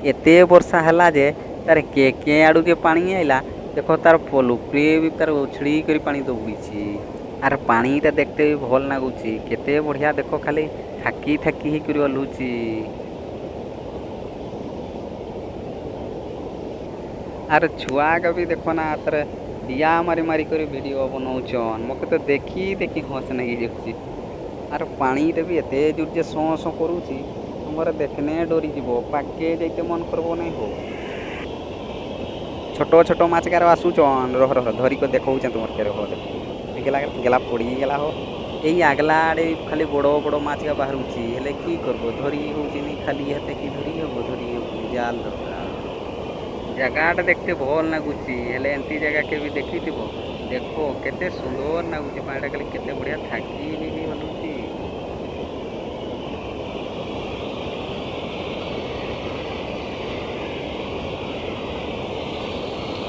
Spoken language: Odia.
ଏତେ ବର୍ଷା ହେଲା ଯେ ତାର କେ କେ ଆଡ଼ୁ ଯେ ପାଣି ଆଇଲା, ଦେଖ ତାର ପୋଲ ଉପରେ ବି ତାର ଉଛଳି କରି ପାଣି ଦୌଡ଼ିଛି। ଆର୍ ପାଣିଟା ଦେଖତେ ବି ଭଲ ଲାଗୁଛି, କେତେ ବଢ଼ିଆ। ଦେଖ, ଖାଲି ଥାକି ଥାକି ହେଇକରି ଓହ୍ଲୁଛି। ଆର୍ ଛୁଆକେ ବି ଦେଖ ନା, ତାର ଦିଆ ମାରି ମାରି କରି ଭିଡ଼ିଓ ବନଉଛନ୍। ମକେ ତ ଦେଖି ଦେଖି ହସ ନାଗି ଯାଉଛି। ଆର୍ ପାଣିଟା ବି ଏତେ ଜୋର ଯେ ସଁ ସଁ କରୁଛି, ତୁମର ଦେଖିନେ ଡରିଯିବ, ପାଖକେ ଯାଇତେ ମନ କରବ ନାଇଁ ହୋ। ଛୋଟ ଛୋଟ ମାଛ ଗାର ଆସୁଛନ୍। ରହ ରହ, ଧରିକ ଦେଖଉଛେ ତୁମର କେ। ରହ, ଦେଖ, ଗଲା ଗଲା, ପଡ଼ିଗଲା ହୋ। ଏଇ ଆଗଲା ଆଡ଼େ ଖାଲି ବଡ଼ ବଡ଼ ମାଛ ବାହାରୁଛି। ହେଲେ କି କରବ, ଧରି ହଉଛି ନି। ଖାଲି ହାତେ କି ଧରି ହବ? ଧରି ହବନି, ଜାଲ ଦରକାର। ଜାଗାଟା ଦେଖତେ ଭଲ ଲାଗୁଛି। ହେଲେ ଏମିତି ଜାଗା କେବେ ଦେଖିଥିବ? ଦେଖ, କେତେ ସୁନ୍ଦର ଲାଗୁଛି ପାଣିଟା, ଖାଲି କେତେ ବଢ଼ିଆ ଥାକି ହେଇ ଓହ୍ଲୁଛି।